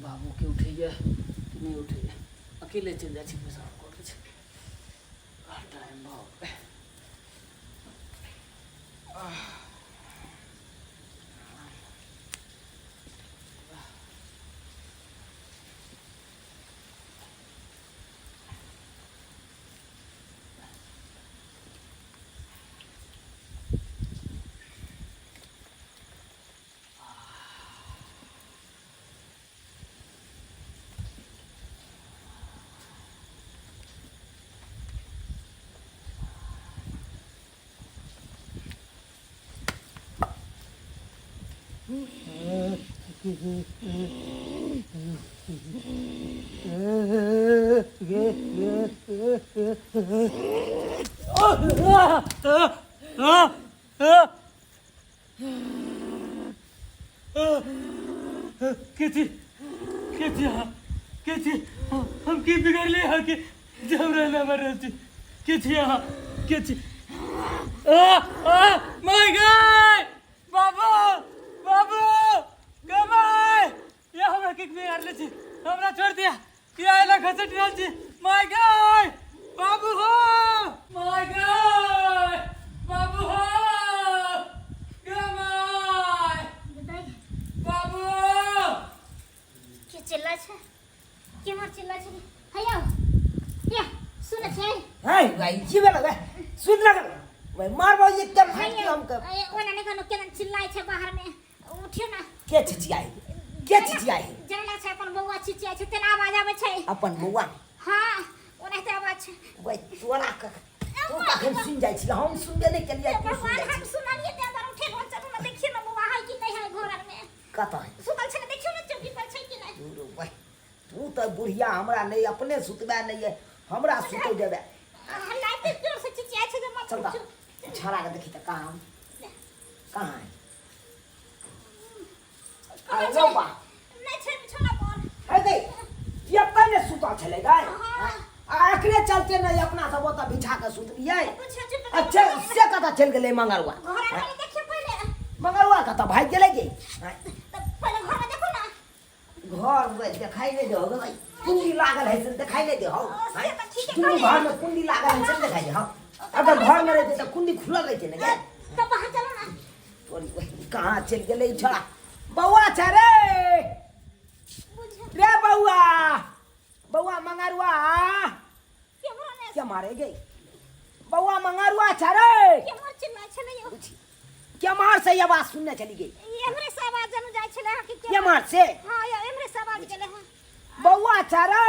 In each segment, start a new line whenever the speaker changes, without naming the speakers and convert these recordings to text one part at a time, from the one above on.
बाबूके उठैए कि नहि उठैए अकेले चलि जाइ छी पेशाब कऽ लै छी टाइम भऽ गेलै।
के छी के छी अहाँ के छी हम की बिगड़ली अहाँ के जे हमरा एना मारि रहल छी के छी अहाँ के छी आ आ my God बाबू बाबू गमाय ये हमरा की बिगाड़ले छी हमरा छोड़ दिया किया एना घसट रहल छी my God बाबू हो my God बाबू हो गमाय बाबू
के चिल्ला छै केम्हर चिल्ला छै हैया या सुन छै
है भाई की भेल बे सुन लगल भाई मार बाबू एकदम
हैया
हम के
ओना नहि कहनो केना चिल्लाइ छै बाहर में उठियो ना
के चिचियाई के चिचियाई
जेना लागै छै अपन बौआ चिचियाइ छै तेना आवाज आबै छै
अपन बौआ
हाँ ओनाहिते आवाज छै
भाई तोरा क तू कखन सुन जाइ छी हम सुनबे नहि केलियै तू सुन
भगवान
जाइ
हम
छी
सुनलियै तें दुआरे उठेलहुँ चलू ने देखियौ ने बौआ है कि नहि है घर आरमे
कतऽ है
सुतल छै ने देखियौ ने चौकी पर छै कि नहि
दूर भाई तू तऽ बुढ़िया हमरा नहि अपने सुतबे नहि ये हमरा सुतै देबे
हल्ला एते जोर से चिचियाइ छै जे मत
चल
पूछू
छड़ा के देखी तऽ कहाँ कहाँ है अरे
कहाँ छै
बा
नहि छै बिछौना पर
है गई ये पहले सुतल छलै गई
हाँ।
आ एकरे चलते ने अपना सब ओतऽ बिछा के सुतलियै
पूछियो चुप
अच्छा से कतऽ चलि गेलै मंगरुआ
घर आर में देखियो पहिले
मंगरुआ कतऽ भागि गेलै गे
तऽ पहिले घर में देखो ना
घर में देखाई नहीं दे हो भाई कुंडी लागल है से देखाई नहीं दे हो
से तऽ ठीके
दुनू
कहलियै।
घर में कुंडी लागल है से देखाई दे हो अगर घर में रहते तऽ कुंडी खुलल रहते ने गे
तऽ बाहर चलो ना
तोरी बहिन कहाँ चलि गेलै ई छोड़ा बौआ छै रे रे बौआ बौआ मंगरुआ क्या मारे गई बौआ मंगरुआ छै रे क्या मार से आवाज सुनने चली गई क्या मार से बौआ छै रे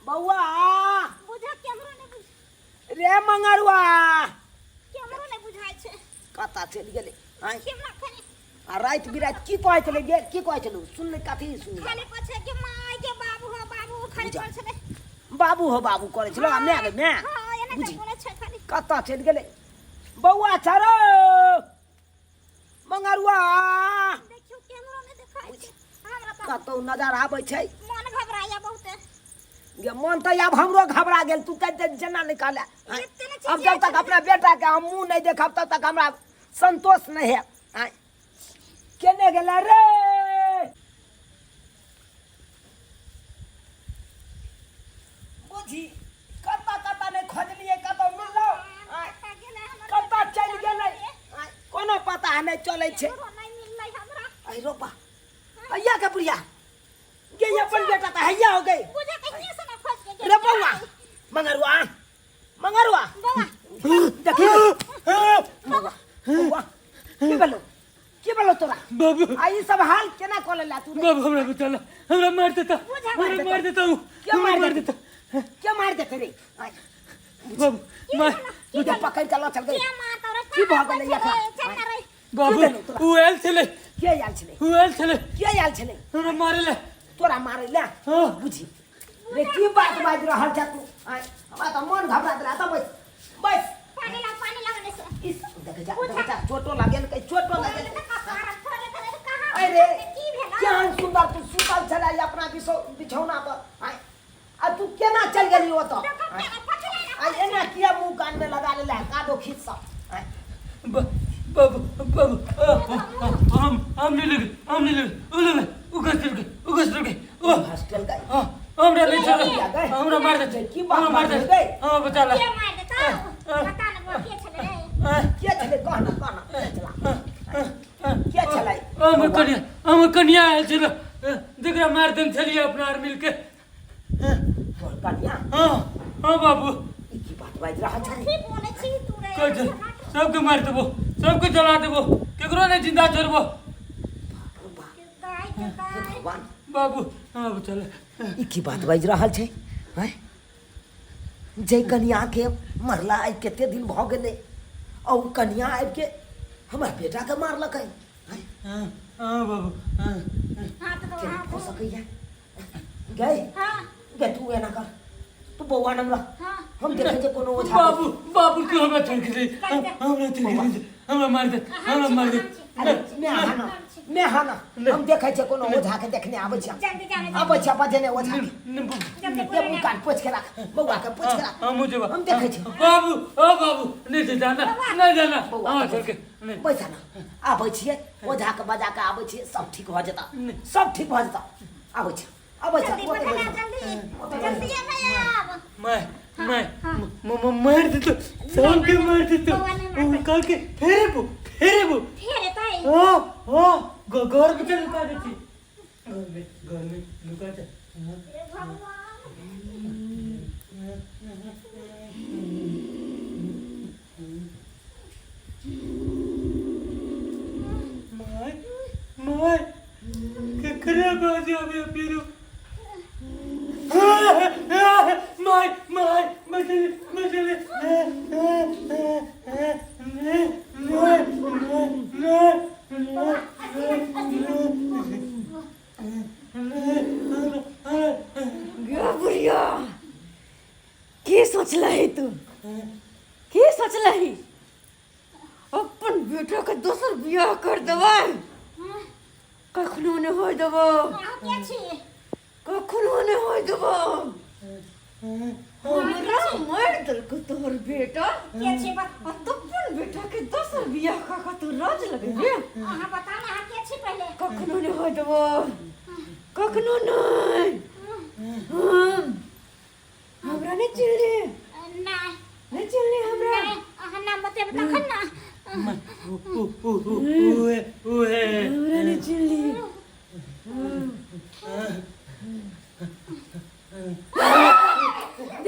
बौआ रे मंगरुआ कतऽ चलि गेलै आँय आ राति बिराति की कहै छलै गे की कहै छलै सुनलै कथी सुनलै
खाली पछे के माय के बाबू हो बाबू खाली
बुझा।
बोल छलै
बाबू हो बाबू करै छलै आ माय गे माय
हां एना
बुझी।
बोले छै खाली
कतऽ चलि गेलै बौआ छ रे मंगरुआ
देखियो कैमरा में देखाइ छै हमरा तऽ
कतौ नजर आबै छै
मन घबराया बहुते
गे मन तऽ आब हमरो घबरा गेल तू तऽ जेना नहि कहले आँय।
एते ने
अब जब तक अपना बेटा के हम मुंह नहीं देखब तब तक हमरा संतोष नहीं है आँय। केने गेला रे बुझी कतऽ कतऽ नहि खोजलियै कतऽ मिललो आँय, कतऽ चलि गेलै आँय, कोनो पता नहि चलै छै
नहि मिललै हमरा
अरे रोपा हैया के बुढ़िया ये अपन बेटा तऽ हैया हो गई
बुझा कहिए से ना खोज के
रे बौआ मंगरुआ भेलो की भेलो तोरा
बाबू
आ ई सब हाल केना कऽ लेला तू रे?
बाबू हमरा बचाला हमरा मार देता हमरा मार देता हूँ
क्या
हमरा
मार
मार
देता?
देता
के मारि देतै रे आय,
बाबू मार
तू पकड़ के लऽ चल गई
के मार तोरा
की भऽ गेलै एकरा?
चल ना रे
बाबू
भेलौ तोरा?
उ आयल छलै
के आयल छलै
उ आयल छलै
के आयल छलै
हमरा मारे ले
तोरा मारै ले
हाँ।
बुझी रे की बात बाजि रहल छै तू आय, हमरा तऽ मन घबरा देला तऽ बैस बैस
पानी ला पानी ला ने से
इस देख जा देख जा चोटो लागेल कै चोटो लागेल
कहाँ
अरे
की भेला
केहन सुंदर तू सुतल छलै अपना बिछौना पर आय, आ तू केना चल गेली ओतऽ आय, आ एना किया मुंह कान में लगा लेला कादो खींच सब आय,
बाबू बाबू हम हम नहीं लगे हम नहीं लगे उ लगे उ घस लगे उ घस लगे ओ
हॉस्टल गए
हमरा नहीं छोड़ हमरा मार दे
की बात
हमरा मार दे
बात गई?
हां बचा ला
के मार देता पता न वो के छले रे
के छलै कह ना कह ना के छला के छलै
हम कनिया हम कनिया आयल छल जकरा मार देन छलियै अपना आर मिलके
तोहर कनिया
हाँ हाँ बाबू
ई की बात बाजि रहल छै
की बोले छी तू रे
कहै छै सबके मारि देबो सबके जला देबो केकरो नहि जिंदा छोड़बो
दाई के दाई
भगवान
बाबू हाँ चल
ई की बात बाजि रहल छै हैं जे कनिया के मरला आइ कते दिन भऽ गेलै आ ओ कनिया आबि के हमर बेटा के मारलकै हैं
हाँ हाँ बाबू हाँ
हाथ दो
केना
हाथ
भऽ सकैया गई
हाँ
गे तू एना कर तू बौआ नम रह
हाँ
हम देखै छै कोनो ओझा
बाबू बाबू तू हमरा छोड़ के दे हमरा छोड़ के दे हमरा मार दे हमरा मार दे
अरे मैं हाना मैं हाना हम देखै छै कोनो ओझा के देखने आबै छै
जल्दी जाने
आबै छै बजेने ओझा के
जल्दी
ये मुँह कान पोछ के राख बौआ के पोछ के राख
हाँ मुझे
हम देखै छी
बाबू ओ बाबू नहीं जाना नहीं जाना
बौआ
हाँ छोड़ के नहीं
बैसा ना आबै छियै ओझा के बजा के आबै छियै सब ठीक भऽ जेता सब ठीक भऽ जेता आबै छै आबै छै
जल्दी
ओतै
बता
बैस।
जल्दी जल्दी मैं आब
मैं मैं मार दे तो सबके मार दे तो कल के फेरे बो फेरे बो
फेर एतै
हाँ हाँ घर में चल लुका देती घर में लुका दे
हे भगवान
my my केकरा बाजे अबे पीरू my my मचले मचले
गे बुढ़िया की सोचलही तू की सोचलही अपन बेटा के दोसर बियाह कर देबै कखनो नहि होय देबो
अहाँ के छी
कखनो नहि होय देबो हमरा मारि देलको तोहर बेटा
के छी बत
आ तू अपन बेटा के दोसर बियाह कऽ के तू राज लगेबे
अहाँ बता ना अहाँ के छी पहिले
कखनो नहि होय देबो कखनो नहि हम हमरा नहि चिल्ली
नहि
नहि चिल्ली हमरा
नहि अहाँ नाम बतेबै तखन ने
हमरा नहि चिल्ली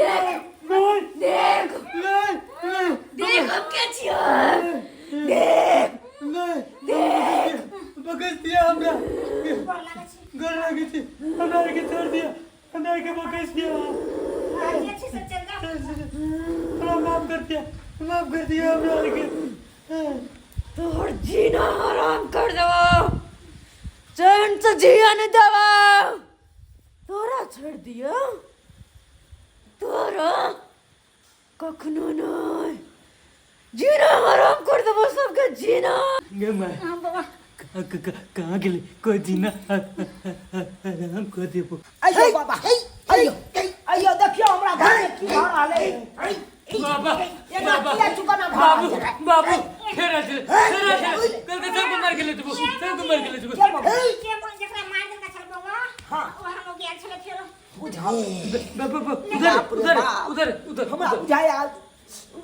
देख देख देख हम के छियै देख देख
बकस दिया हमरा
गोर लागै छी
गोर लागे छी हमरा के छोड़ दिया हमरा के बकस दिया
अहाँ के छी से चल जाउ
हमरा माफ कर दिया माफ कर दिया हमरा के
तोहर जीना हराम कर देबो चैन से जिया नहीं देबो तोरा छोड़ दियो तोरा कखनो नहीं जीना हराम कर देबो सबके जीना
गे माय
हाँ बाबा
कहाँ गेलै कोई जीना हराम कर देबो
अइयो बाबा अइयो अइयो देखियो हमरा घर में की भऽ रहल है
बाबा
एना
बाबा
किया चुकना भऽ
बाबू
रहल छै
बाबू फेर आयल छलै फेर आयल छलै कल के सबके मार के ले जेबो सबके मार के ले जेबो
के बाबा
के बोल जकरा मार देलका छल बाबा
हाँ।
ओ हम गेल छलै फेरो
बुझाओ
बाबा उधर
बाप रे
उधर
बाप।
उधर उधर
हमरा बुझाया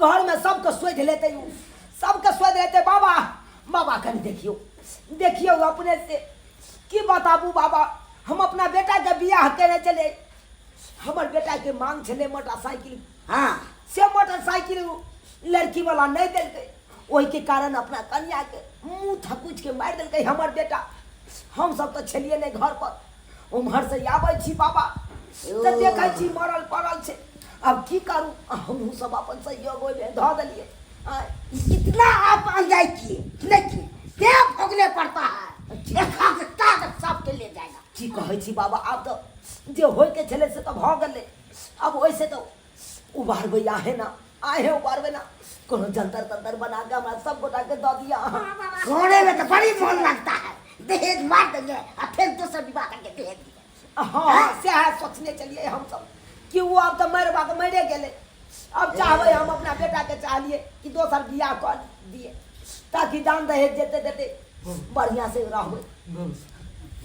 घर में सबके सोधि लेतै उ सबके सोधि लेतै बाबा बाबा कनि देखियौ देखियौ अपने से की बताबू बाबा हम अपना बेटाके बियाह केने छलियै हमर बेटाके मांग छलै मोटरसाइकिल
हाँ
से मोटरसाइकिल उ लड़की वाला नहि देलकै ओहिके कारण अपना कनियाके मुँह थकुचिके मारि देलकै हमर बेटा। हमसब तऽ छलियै नहि घर पर, उम्हर से आबै छी बाबा तऽ देखै छी मरल पड़ल छै। आब की करू, हमहूँ सब अपन सहयोग ओहिमे धऽ देलियै। आँय,
इतना आप अन्याय किए नहीं किए, क्या भोगने पड़ता है, एक कागज सबके ले जाएगा।
की कहै छी बाबा, आब तऽ जे होइके छलै से तऽ भऽ गेलै, आब ओहिसँ तऽ उबारबै आहे ना, आहे उबारबै ना, कोनो जंतर तंतर बना के हमरा सब गोटा के दऽ दिअ अहाँ।
सोने में तो बड़ी मन लगता है, दहेज मार देंगे और फिर दूसरा विवाह करके दहेज दिए।
हाँ, सएह सोचने चलिए हम सब कि ओ आब तऽ मरबाक मरे गेलै, अब चाहबै हम अपना बेटाके चाहलियै कि दोसर बियाह कऽ दिए ताकि दान दहेज जेते देते बढ़िया से रहबै।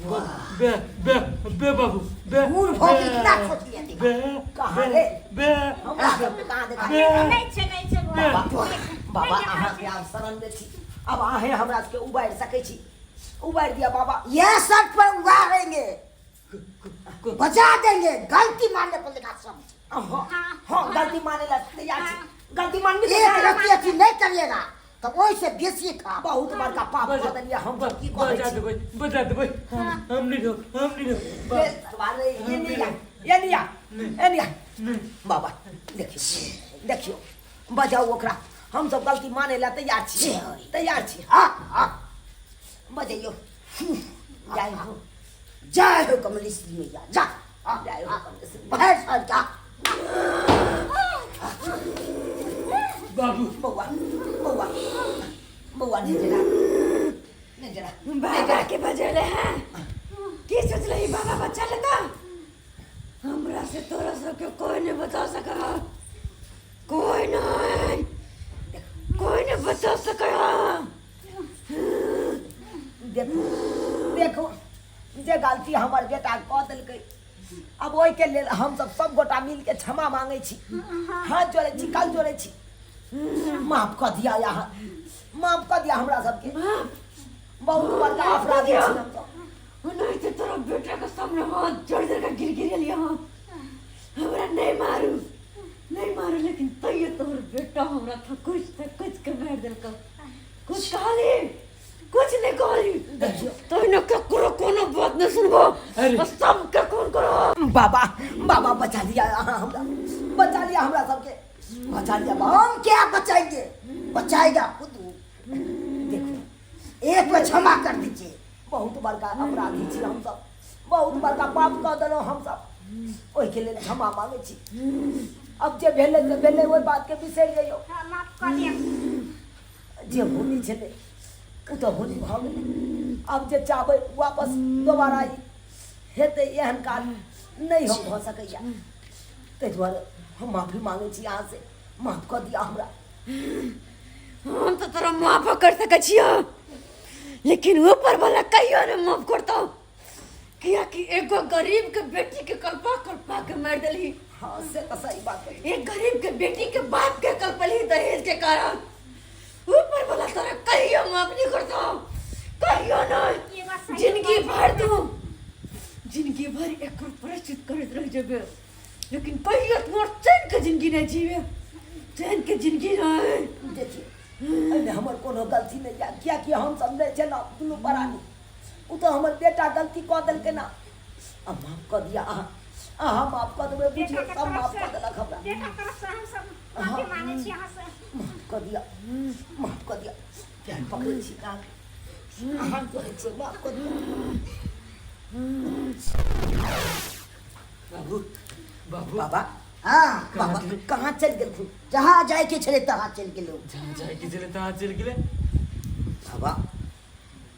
बे बे बे बाबू बे,
बूढ़ भऽ के इतना सोच लिया देखा।
बे
कहाँ रे?
बे
हमरा सबके कहाँ देखा?
बे
नहि छै, नहि छै घर।
बाबा, बाबा अहाँके आब शरण में छी, अब अहें हमरा सबके उबारि सकै छी, उबारि दिअ बाबा।
यह शर्त पर उगारेंगे, बचा देंगे, गलती मानने पर लिखा सब।
हाँ हाँ, गलती माने ला तैयार छी, गलती मानबी
एक रत्ती अथी नहीं करिएगा तो ओहिसे बेसी खा।
बहुत बड़का पाप कऽ देलियै हम सब, की कहै
बचा
छी।
देबै, बचा देबै, हम नहीं ढो, हम नहीं ढो।
ए, बारे, ये नहीं या, ये नहीं या, ये नहीं या। बाबा देखियौ, देखियौ, बजाउ ओकरा, हम सब गलती माने ला तैयार छी, तैयार छी।
हाँ हाँ,
बजैयौ, जय हो,
जय हो कमलेश्वरी मैया, जा। हाँ,
जय हो कमलेश्वरी।
भैंस और जा।
बाबू
बौआ, बौआ, बौआ, नहीं जरा, नहीं जरा।
बाबा के बजेले हैं, की सोचलही बाबा बच्चा लेता? हमरा से तोरा सबके कोई नहीं बचा सका, कोई नहीं, कोई नहीं बचा सका।
देखो, देखो, जे गलती हमर बेटा कऽ देलकै, अब ओहिके लेल हमसब सब गोटा मिलके क्षमा मांगै छी, हाथ जोड़ै छी, कल जोड़ै छी, माफ कऽ दिअ अहाँ, माफ कऽ दिअ हमरा सबके, बहुत बड़का अपराधी छी हमसब।
नहीं तो तोरा बेटा के सामने हाथ जोड़ जोड़ के गिर गिर गेलियै हम, हमरा नहीं मारू, नहीं मारू, लेकिन तैयो तोहर बेटा हमरा थकुच थकुच के मारि देलकौ। कुछ कहली, कुछ नहीं कहली, तो न ककरो कोनो बात नहीं सुनबो,
अरे।
सबके फोन करो।
बाबा, बाबा बचा लिया अहाँ हमरा, बचा लिया हमरा सबके, बचा लिया बाबा।
हम क्या बचाएंगे, बचाएगा खुद वो।
देखो,
एक बार क्षमा कर दीजिए।
बहुत बड़का अपराधी छी हमसब, बहुत बड़का पाप कऽ देलहुँ हमसब, ओहिके लेल क्षमा मांगै छी। अब जे भेलै से भेलै, ओहि बातके बिसरि जइयौ।
हाँ, माफ कऽ दिअ।
जे होनी छलै ओ तऽ होनी भऽ गेलै, आब जे चाहबै वापस दोबारा हेतै एहन काज नहि हम भऽ सकैए, ताहि दुआरे हम माफी मांगै छी अहाँसँ, माफ कऽ दिअ हमरा।
हम तऽ तोरा माफ कर सकै छियौ, लेकिन ऊपर वाला कहियो नहि माफ करतौ, कियाकि एगो गरीब के बेटी के कल्पा कल्पा के मारि देलही।
हाँ, से तऽ सही बात है।
एक गरीब के बेटी के बाप के कल्पलही दहेज के कारण, ऊपर वाला तोरा कहियो माफ नहीं करतौ, कहियो नहीं।
ये बात सही
जिंदगी
बात
भर तू, जिंदगी भर एकर प्रायश्चित करैत रह जेबे, लेकिन कहियो तोर चैन के जिंदगी नहीं जीवे, चैन के जिंदगी नहीं।
देखिए, एहिमे हमर कोनो गलती नहि यऽ, कियाकि हम सब नहि छलहुँ दुनू प्राणी, ओ तऽ हमर बेटा गलती कऽ देलकै ने। आ माफ कऽ दिअ अहाँ, अहाँ माफ कऽ देबै, बुझियौ
बेटाके
सब माफ
तरफसँ,
कऽ देलक हमरा।
बेटा तरफसँ हम सब माफी मांगै छी अहाँसँ।
माफ कऽ दिअ, माफ कऽ दिअ, पैर पकड़ै छी अहाँके, अहाँ कहै छी माफ कऽ दिअ।
बाबू, बाबू।
बाबा,
हाँ।
बाबा कहाँ चलि गेलखुन?
जहाँ जायके छलै तहाँ चलि गेलौ।
जहाँ जायके छलै तहाँ चलि गेलै।
बाबा,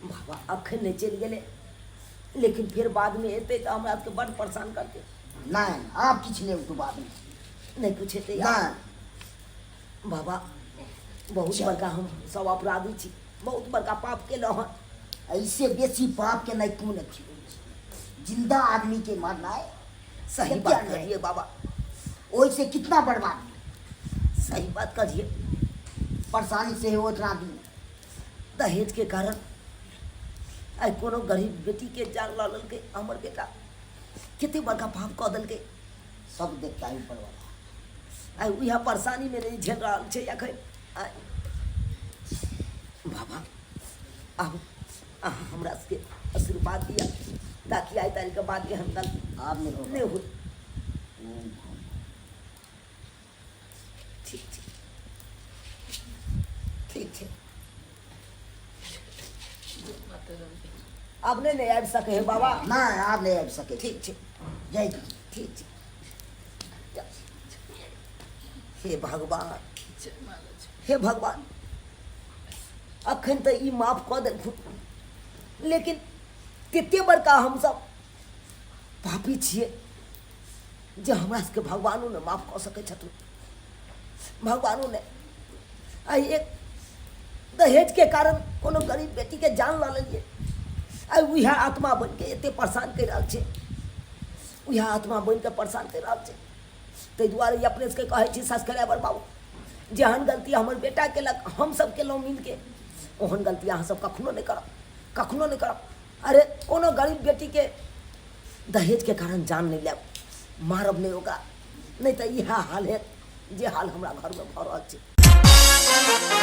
बाबा अखन नहि चलि गेलै, लेकिन फेर बादमे एतै तऽ हमरा सबके बड्ड परेशान करतै।
नहि, आब किछु नहि उठू बादमे।
नहि किछु हेतै।
नहि।
बाबा, बहुत बड़का हम सब अपराधी छी, बहुत बड़का पाप केलहुँ हँ।
ऐसे बेसी पाप के नहि कोन अथी होइ छै, जिंदा आदमी के मारनाइ।
सही
कते
बात
अन्याय।
कहलियै बाबा,
ओहिसे कितना बर्बाद।
सही बात कहलियै।
परेशानी से उतना दिन
दहेज के कारण आइ कोनो गरीब बेटी के जान लऽ लेलकै हमर बेटा, कते बड़का पाप कऽ देलकै।
सब देखता है ऊपर वाला।
आइ उएह परेशानी मे नहि झेल रहल छै एखन। आइ बाबा आब अहाँ हमरा सबके आशीर्वाद दिअ ताकि आइ तारीखके बाद एहन गलती
आब नहि होगा।
नहि होय। ठीक छै, ठीक छै। आब नहि ने आबि सकै है बाबा?
नहि, आब नहि आबि सकै।
ठीक छै।
जय जी।
ठीक छै। हे भगवान, हे भगवान, अखन तऽ ई माफ कऽ देलखुन, लेकिन कते बड़का हमसब पापी छियै जे हमरा सबके भगवानो ने माफ कऽ सकै छथुन, भगवानो ने। आइ एक दहेजके कारण कोनो गरीब बेटीके जान लऽ लेलियै, आइ उएह आत्मा बनिके एते परेशान करि रहल छै, उएह आत्मा बनिके परेशान करि रहल छै। ताहि दुआरे ई अपने सबके कहै छी सब्सक्राइबर बाबू, जेहन गलती हमर बेटा केलक, हमसब केलहुँ मिलके, ओहन गलती अहाँ सब कखनो नहि करब, कखनो नहि करब। अरे कोनो गरीब बेटीके दहेजके कारण जान नहि लेब, मारब नहि ओकरा, नहि तऽ इएह हाल हैत जे हाल हमरा घरमे भऽ रहल छै।